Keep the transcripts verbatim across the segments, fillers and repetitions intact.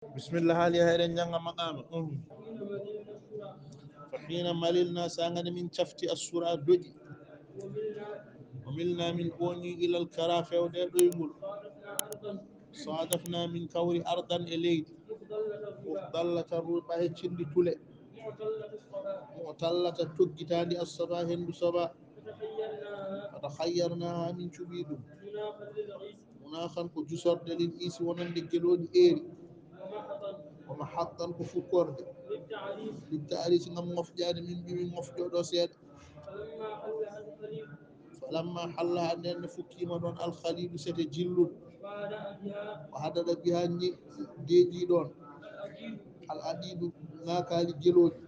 Bismillah, haali ha eɗen jannga maqama. Mm. Fa hina malilna, sangani min cafti assura doƴi. O milna min ɓooñi ilal kara fewde ɗoyngol. Sadafna, min kawri ardan e leydi. Dallata ruɓa e cindi tule. Mu'tallata toggitandi assaba hendu saba. Fata hayyarna ha min cuɓi ɗum. Munahan ko jusorɗe lil isi wonande gelooɗi eeri. Wa mahattan ko fukkorde. Litta'arisi ngam mofƴaade min mbimin mofƴo ɗo seeɗa. Falamma halla ha nden ne fukkima ɗon alkhalilu sete jilluɗo. Wa hadada biha deeƴi ɗon. Al adidu ngakali gelooɗi.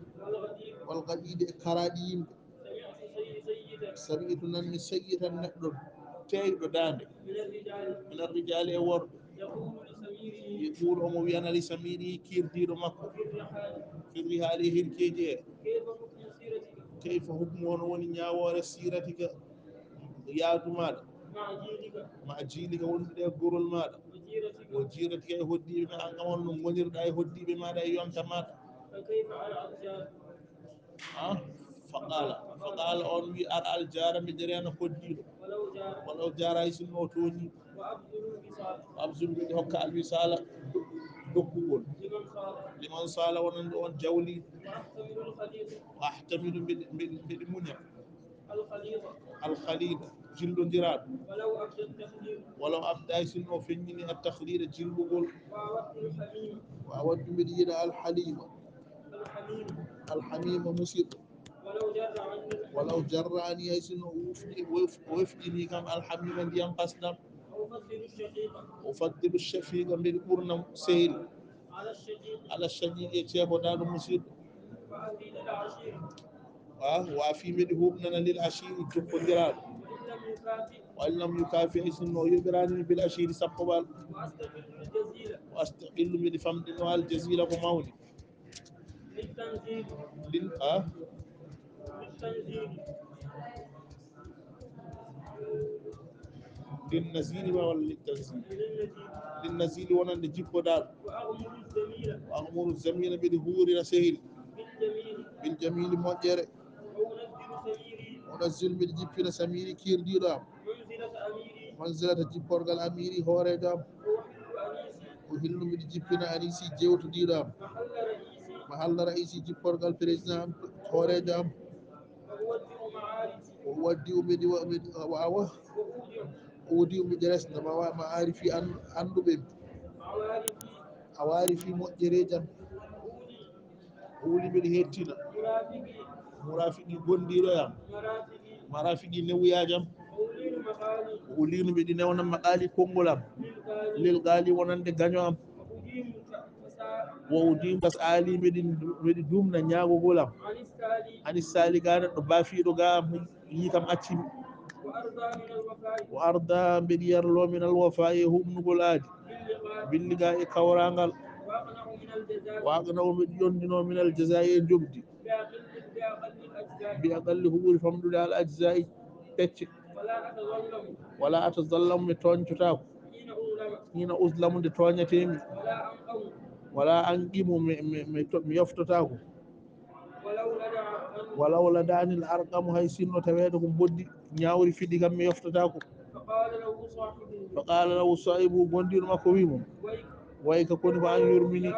Wal gadidi e karaɗi yimɓe. Sami'tu, nan mi sayyitan neɗɗo teyɗo daande. Min arrijaali e worɓe. Yequulu, omo wiyana li samiri, kirdiiɗo makko. Firri haali e hirkeeji he. Kayfa hukmu, hono woni ñaawoore siratika, yaadu maaɗa. Ma jiilika, wondude e gorol maaɗa. Wa jiratika, e hoddiiɓe ma, an kam on no ngonirɗa e hoddiiɓe maaɗa e yonta maaɗa. Ah, faqala, faqala, on wi ar al jara, mbiɗa reena hoddiiɗo. Walaw jara, hay sinno o tooñi. Wa abzul, mbiɗa hokka al wisala dokkugol. Liman sala, wonande on jawli. Wa ahtamilu, mbiɗa, mbiɗa, mbiɗa muña. Al khalida, jillondiraɗo. Walaw abda, hay sinno o feññini at takhlida, jillugol. Wa awaddu, mbiɗa yiɗa al halima. Alhamima, musiɗɗo. Walaw jarra anni, hay sinno o wufɗi, o wef-, o wefɗini kam alhamima ndiyam kasɗam. Ufaddilu shafiqa, mbeɗa ɓurna sehil. Ala shaqiqi, e ceekoɗaaɗo musiɗɗo. Wa fi, mbeɗa huuɓnana lil ashiri jokkondiraaɗo. Wa in lam yukafi, hay sinno o yoɓiraani bil ashiri sappoɓal. Wa astaqillu, mbeɗa famɗino al jazila ko mawni. Lin, a? Lin nazili ma walla lin tanzili? Lin nazili wonande jippoɗaaɗo. Wa aghmuru zamila, mbiɗa huurina sehil. Bil jamili, moƴƴere. Wa unazzilu, mbiɗa jippina samiri, kirdiiɗo am. Manzilata, jipporgal amiri, hooreejo am. Uhillu, mbiɗa jippina anisi, jewtodiiɗo am. Mahalla raisi, jipporgal président am, hooreejo am. Wa uwaddi'u, mbiɗa wa-, mbiɗa wa-, wa-, udi'u, mbiɗa resna ma-, wa-, ma'arifi, an-, annduɓe mi. Awarifi, moƴƴereeji am. Wuli, mbiɗa hettina. Murafiqi, gondiiɗo e am. Marafiqi, newuyaaji am. Ulinu, mbiɗa newna maqaali konngol am. Lil qaali, wonande gaño am. Wa udimu tas aali, mbiɗa, mbiɗa duumna ñaagugol am. Anis saali, ga neɗɗo baafiiɗo ga am, yii kam acci mi. Wa arda, mbeɗa yarloo min al wafa, e huɓnugol aadi. Billiga, e kawraangal. Wa aqna'u, mbeɗa yondinoo min al jazai, e njoɓdi. Bi aqalli, ko ɓuri famɗude al ajzai, pecce. Wala atazallamu, mi tooñcotaako. Hina uzlamu, nde tooñatee mi. Wala anqimu, mi, mi, mi to-, mi yoftotaako. Walaw ladaani al arqamu, hay sinno taweede ko mboddi ñaawri fiɗi kam, mi yoftotaako. Fa qala lahu sahibuhu, gondiiɗo makko wi mo, wayka, koni ko an yurmini?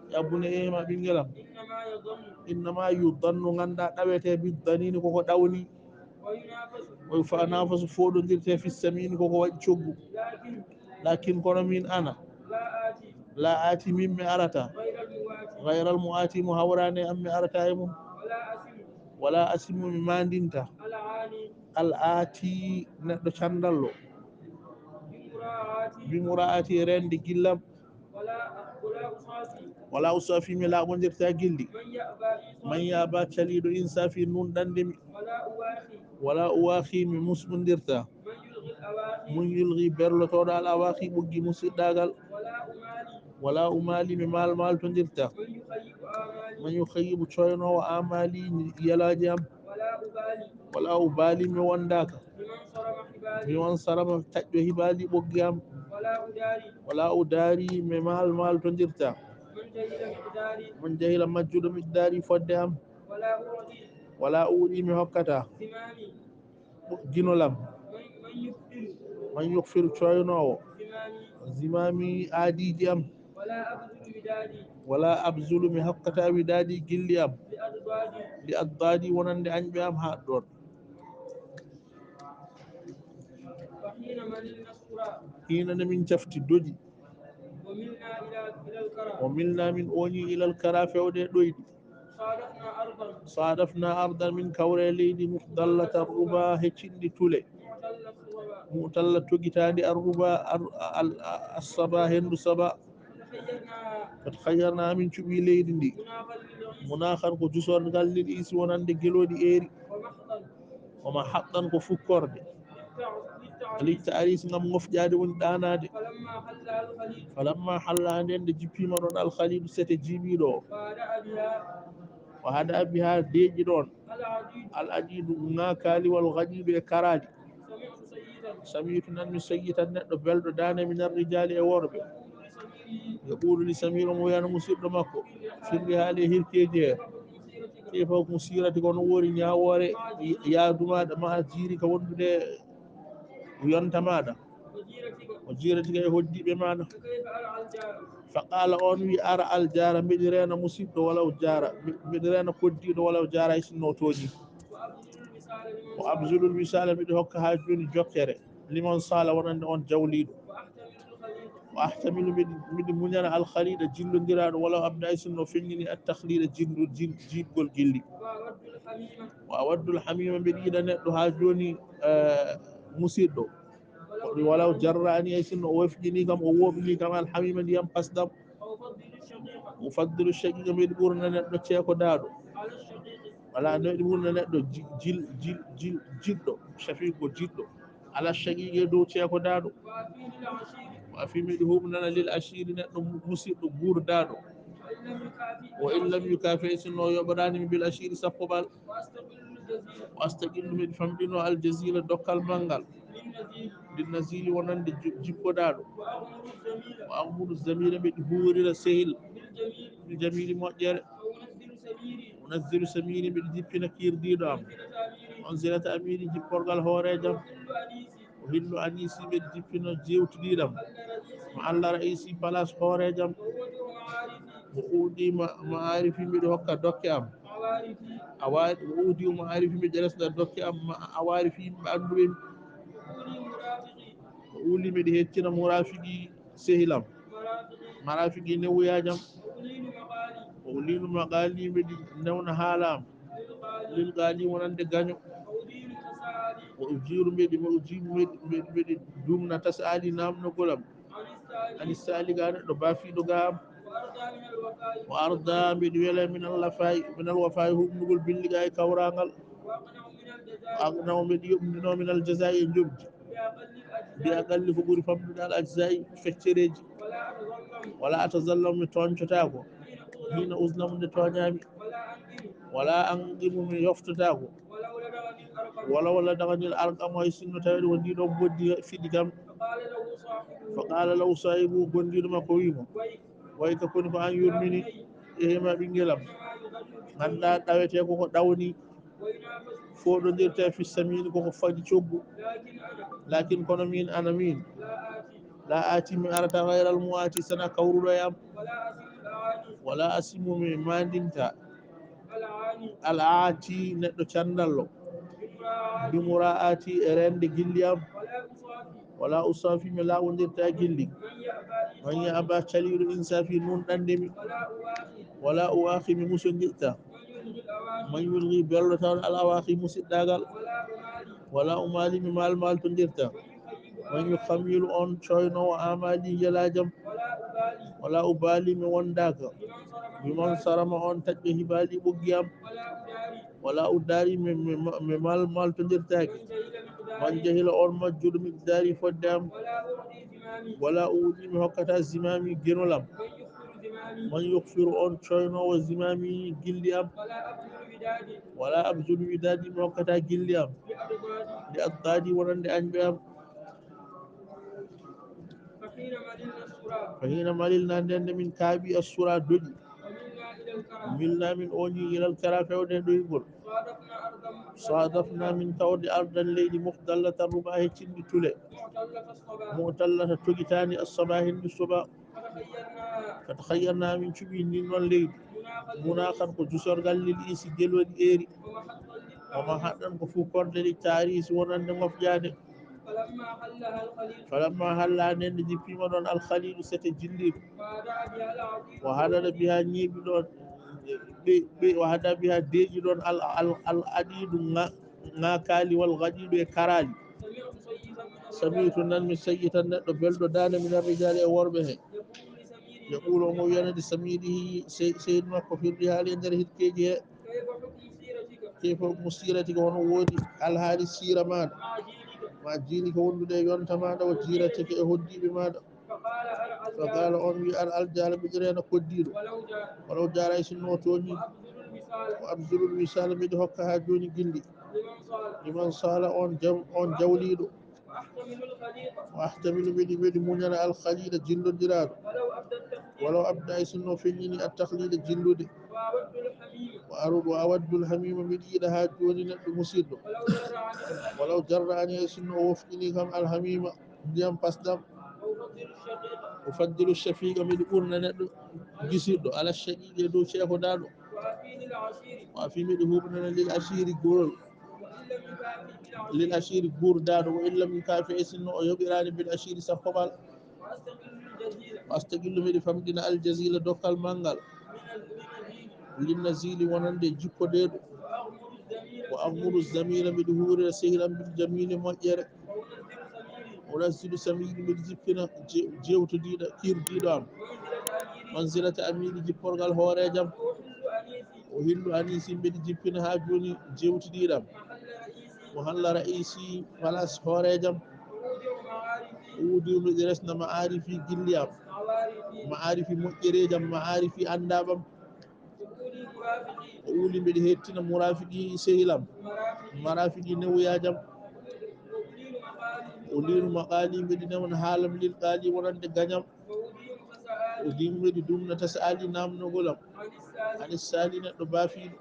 Ya bunayya, ma ɓinngel am. Innama yuzannu, ngannda ɗawete, bi danini, koko ɗawni. Wa yutanafasu, fooɗondirte, fi samini, koko waɗi coggu. Lakin, kono min ana. La aati, min mi arata. Gayral mu'aati, mo hawraani e am, mi arata e mum. Wala asimu, mi mandinta. Al aati, neɗɗo candallo. Bi muraati, e rende gillam. Wala usafi, mi laaɓondirta gilli. Man yaba, caliiɗo insafi, nunɗande mi. Wala uwaxi, mi musɓondirta. Mun yulgi, berlotooɗo al awaxi, ɓoggi musiɗɗaagal. Wala umali, mi maalmaaltondirta. Man yukhayyibu, coynoowo amali, yalaaji am. Wala ubali, mi wondaaka. Biman sarama, taƴƴo hibali, ɓoggi am. Wala udari, mi maal, maaltondirta. من جهل مقداري. Majjuɗo miqdaari fodde am. ولا أعطي. Wala uɗi mi hokkata. زمامي. Ginolam. من، من يكفر. من يكفر coynoowo. زمامي. Zimaami aadiiji am. ولا أبذل ودادي. Wala abzulu mi hokkata widaadi gilli am. لأضدادي. Li addaadi wonande añɓe am haa ɗoon. فحين مللنا السرى. Hiina nde min cafti doƴi. وملنا إلى، إلى الكرى. Wa milna min ooñi ilal kara fewde ɗoyɗi. صادفنا أرضا. Sadafna ardan min kawre leydi muhdallata ruba he cinɗi tule. معتل الصبا. Mu'talla togitaandi arruba ar-, al-, a-, assaba henndu saba. فتخيرناها. Fat khayyarna min cuɓi leydi ndi. مناخا للعيس. Munaahan ko jusorgal lil isi wonande gelooɗi eeri. ومحطا. Woma haɗɗan ko fukkorde. للتع-، للتعريس. Littaris ngam ngofƴaade woni ɗaanaade. فلما حل الخليل. Falamma halla nden nde jippiima ɗon alkhalidu sete jiiɓiiɗo o. فهدأ بها. O hada biha deeƴi ɗoon. العديد. Al adidu ŋaakaali wal gadidu e karaali. سمعت سيدا. Samitu nan mi sayyitan neɗɗo belɗo daane min arrijaali e worɓe. يقول لسميره. Yaqulu li samir on wiyana musidɗo makko. Firri haali e hirkeeji he. كيف مسيرتك؟ Kayfa musirati kono wori ñaawoore yaadu maaɗa ma jiiri ka wondude yonta maaɗa. وجيرتك. O jiiratika e hoddiiɓe maaɗa. فكيف أرعى الجار؟ Faqala on wi ara al jaara mbeɗi reena musidɗo walaw jaara, mbe-, mbeɗi reena koddiiɗo walaw jaara hay sinno o tooñi. وأبذل الوصال لمن. Wa abzulul wisala mbeɗi hokka haa jooni jokkere. Liman sala wonande on jawliiɗo. وأحتمل الخليط. Wa ahtamilu mbeɗi, mbeɗi muñana al khalida jillondiraaɗo walaw abda hay sinno o feññini at takhlida jindu-, jin-, jiiɗgol gilli. وأود الحميم. Wa awaddul hamima mbeɗi yiɗa neɗɗo haa jooni, eh, musidɗo. Walaw jarrani hay sinno o wafƴini kam, o woɓni kam al hamima ndiyam pasɗam. أفضل الشقيق. Ufaddilu shaqiqa mbeɗi ɓurna neɗɗo ceekodaaɗo. على الشقيق. Wala mbeɗi ɓurna neɗɗo ji-, jil-, jil-, jil-, jiɗɗo, shafiq ko jiɗɗo. Ala shaqiqi e dow ceekodaaɗo. وأفي للعشير. Wa afi mbeɗi huɓnana lil ashiri neɗɗo mu-, musidɗo guurdaaɗo. وإن لم يكافئ. Wa in lam yukafi sinno o yoɓanaani mi bil ashiri sappo ɓal. وأستقل الجزيرة. Wa astaqillu mbeɗi famɗino al jazira dokkal manngal. للنزيل. Lin nazili wonande ju-, jippoɗaaɗo. وأغمر الزميل. Wa aghmuru zamira mbeɗi huurira sehil. بالجميل. Bil jamili moƴƴere. وأنزل سميري. Unazzilu samiri mbeɗi jippina kiirdiiɗo am. منزلة أميري. Manzilata amiri jipporgal hooreejo am. وأقل أنيسي. Wa hillu anisi mbeɗi jippina jeewtidiiɗo am. وأقل رئيسي. Ma Allah raisi place hooreejo am. وأودع معارفي. Wa uudi ma-, ma'arifi mbeɗi hokka dokke am. عوارفي. Awa-, wa uudi ma'arifi mbeɗi resna dokke am ma awarifi yimɓe annduɓe mi. وأولي مرافقي. Wa uli mbeɗi heccina murafiqi sehilam. مرافقي. Marafiki newuyajam. وألين مقالي. Wa ulinu maqali mbeɗi newna haalam. للقالي. Lil qali wonande gaño. وأدير تساؤلي. Wa ujiru mbeɗi, wa ujibu mbeɗi, mbeɗi, mbeɗi dumna tasali namnogol am. عن السائل. Ani sali ga neɗɗo bafiɗo ga am. وأرضى من الوفاء. Wa arda mbeɗi wela min al wafa'i, min al wafa'i huɓnugol billiga e kawrangal. وأقنع من الجزاء. Aqna'u mbeɗi yoɓndino min al jazai e njoɓdi. بأقل الأجزاء. Bi aqalli ko ɓuri famɗude al ajzai feccereeji. ولا أتظلم. Wala atazallam mi tooñcotaako. حين أظلم. Hina uzlamu nde tooñaami. ولا أنقم. Wala anqimu mi yoftotaako. ولو لدغني الأرقم. Wala wala daganil arqam hay sinno tawede ko ndiɗo mboddi fiɗi kam. فقال له صاحبه. Fa qala lahu sahibu gondiɗo makko wimo. ويك. Wayka koni ko an yurmini. يا بني. Ehe ma ɓingelam. إنما الغدر. Ganda ɗawete ko ko ɗawni. وينافس. Foɗodirte fi samini koko faji coggu. لكن أنا. Lakin kono min ana min. لا آتي. La ati mi arata ghayral mu'ati sana kawruɗo e am. ولا أصل الأعاني. Wala asimu mi mandinta. العاني. Al ati neɗɗo candallo. بمراعاة. Bi mura'ati e rende gilli am. ولا أصافي. Wala usafi mi laɓodirta gilli. من يأبى. Man ya aba caliɗo insafi nunɗande mi. ولا أواخي. Wala uwahi mi musondirta. من يلغي الأواخي. Man yulgi bello tawon al awahi musiɗɗagal. ولا أمالي. Wala umali mi malmaltondirta. من يخيب. Man yu kamilu on coynowo amali yelajam. ولا أبالي. Wala ubali mi wondaka. بمن صرم. Bi man sarama on taƴƴo hibali ɓoggiyam. ولا أداري. Wala udari mi, mi, mi mal maltondirtaki. من جهل مقداري. Man jahila on majjuɗo miqdari fodde am. ولا أعطي زمامي. Wala uɗi mi hokkata zimami genolam. من يخفر زمامي. Man yukhfiru on coynowo zimami gilli am. ولا أبذل ودادي. Wala abzulu widadi mi hokkata gilli am. لأضدادي. Li addadi wonande añɓe am. فحين مللنا السرى. فحين مللنا, nden nde min kaaɓi السرى doƴi, ملنا من أوني إلى الكرى, fewde e ɗoyngol. صادفنا من tawde أرضا, leydi, مخضلة الربا, hecciɗndi tule, معتلة الصبا, togitaani الصبا, henndu suba. فتخيرنا, min cuɓi ndin ɗon leydi, مناخا, ko jusorgal, للإنس, gelooɗi eeri, ومحطا, ko fukkorde, للتعريس, wonande mofƴaade. فلما حلها, nden nde jippiima ɗon الخليل, sete jilliiɗo, وهدد بها, ñiiɓi ɗon, ɓe, ɓe, وهدد بها, deeƴi ɗon al, al, العديد, ŋa-, ŋaakaali, والغديد, e karaali. سمعت, nan-mi, سيتا, neɗɗo belɗo daande, من الرجال, e worɓe he. يقول, omo wiyanande سميره, sey-, seydi makko, في الرحال, e nder hirkeeji he. كيف حكم سيرتك, hono woodi alhaali siira maaɗa, مع جيلك, wondude e yonta maaɗa, وجيرتك, e hoddiiɓe maaɗa. فقال, on wi, أرعى الجار, miɗo reena koddiiɗo, ولو جار, hay sinno o tooñii. وأبذل الوصال, miɗo hokka haa jooni gilli. لمن صال, on jaw-, on jawliiɗo. وأحتمل, miɗi, miɗi muñana الخليل, jillondiraaɗo. ولو أبدى, hay sinno o feññini التخليل, jillude. وأود الحميم, miɗi yiɗa haa jooni neɗɗo musiɗɗo. ولو جرعني, hay sinno o wofqini kam الحميم, ndiyam pasɗam. أفضل الشفيق, miɗi ɓurna neɗɗo gisiɗɗo, على الشقيق, e dow ceekodaaɗo. وأفي, miɗi huɓnana للعشير, gurol, للعشير, guurdaaɗo, وإن لم يكافئ, hay sinno o yoɓiraani بالعشير, sappoɓal. وأستقل, miɗi famɗina الجزيل, dokkal manngal. للنزيل, wonande jippodeeɗo. وأغمر الزميل, miɗi huurira sehil am بالجميل, moƴƴere. وأنزل سميري, miɗi jippina je-, jewtodiiɗo, kiirdiiɗo am. منزلة أميري, jipporgal hooreejo am. وأحل أنيسي, miɗi jippina haa jooni jewtidiiɗo am. محل رئيسي, place hooreejo am. وأودع معارفي, miɗi resna ma'arifi, gilli am. معارفي, ma'arifi moƴƴereejo am, ma'arifi anndaaɓe am. وأولي, miɗi hettina مرافقي, sehil am. مرافقي, newuyaajo am. وألين مقالي, miɗi newna haala am للقالي, wonande gañam. أديم, miɗi dumna تسألي, naamnogol am. عن السالي, neɗɗo baafiiɗo.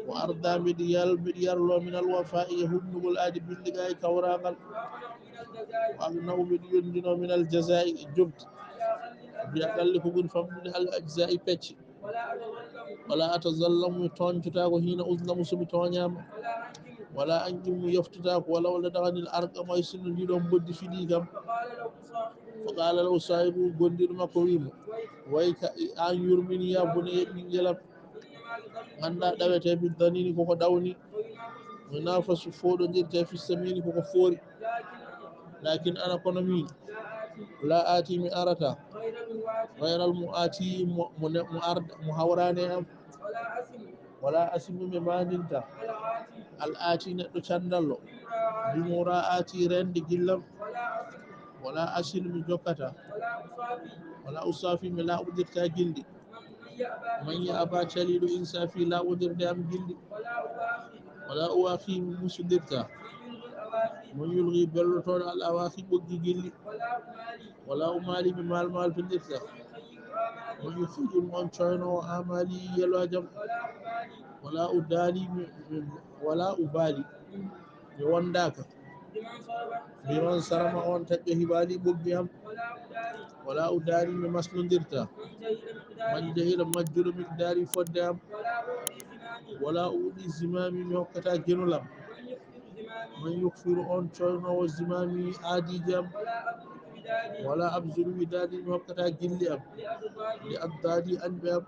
وأرضى, miɗi yal-, miɗi yarlo من الوفاء, e huɓnugol aadi باللقاء, kawraangal. وأقنع, miɗi yondino من الجزاء, e jobdi. بأقل, ko ɓuri famɗude الأجزاء, pecce. ولا أتظلم, mi tooñtataako حين أظلم, so mi tooñaama. ولا أنقم, mi yoftataako, ولو لدغني الأرقم, hay sinno ndii ɗoo mboddi fiɗii kam. فقال له صاحبه, gondiiɗo makko wii mo, ويك, aan yurmin, يا بني, ɓinngel am. Nganndaa ɗawetee بالظنين, ko ko ɗawni. وينافس, fooɗondirtee في السمين, ko ko foori. لكن أنا, kono miin, لا آتي, mi arataa. غير المواتي, mo, mo ne-, mo arda, mo hawraani e am. ولا أسم, mi maanintaa. الآتي, neɗɗo canndallo. بمراعاتي, reende gillam. ولا أصل, mi jokkataa. ولا أصافي, mi laaɓondirtaa gilɗi. من يأبى, caliiɗo إنصافي, laaɓondirde am gilɗi. ولا أواخي, mi musundirtaa. من يلغي, bellotooɗo الأواخي, ɓoggi gilɗi. ولا أمالي, mi maalmaaltondirtaa. من يخير, on coynoowo آمالي, yelooje am. ولا أبالي, mi, mi, ولا أبالي, mi wondaaka. بمن صرم, on taƴƴo هبالي, ɓoggi am. ولا أداري, mi maslondirtaa. من جهل, majjuɗo مقداري, fodde am. ولا أعطي زمامي, mi hokkataa genol am. من يكثر, on coynoowo زمامي, aadiiji am. ولا أبذل ودادي, mi hokkataa gilli am. لأضدادي, anɓe am.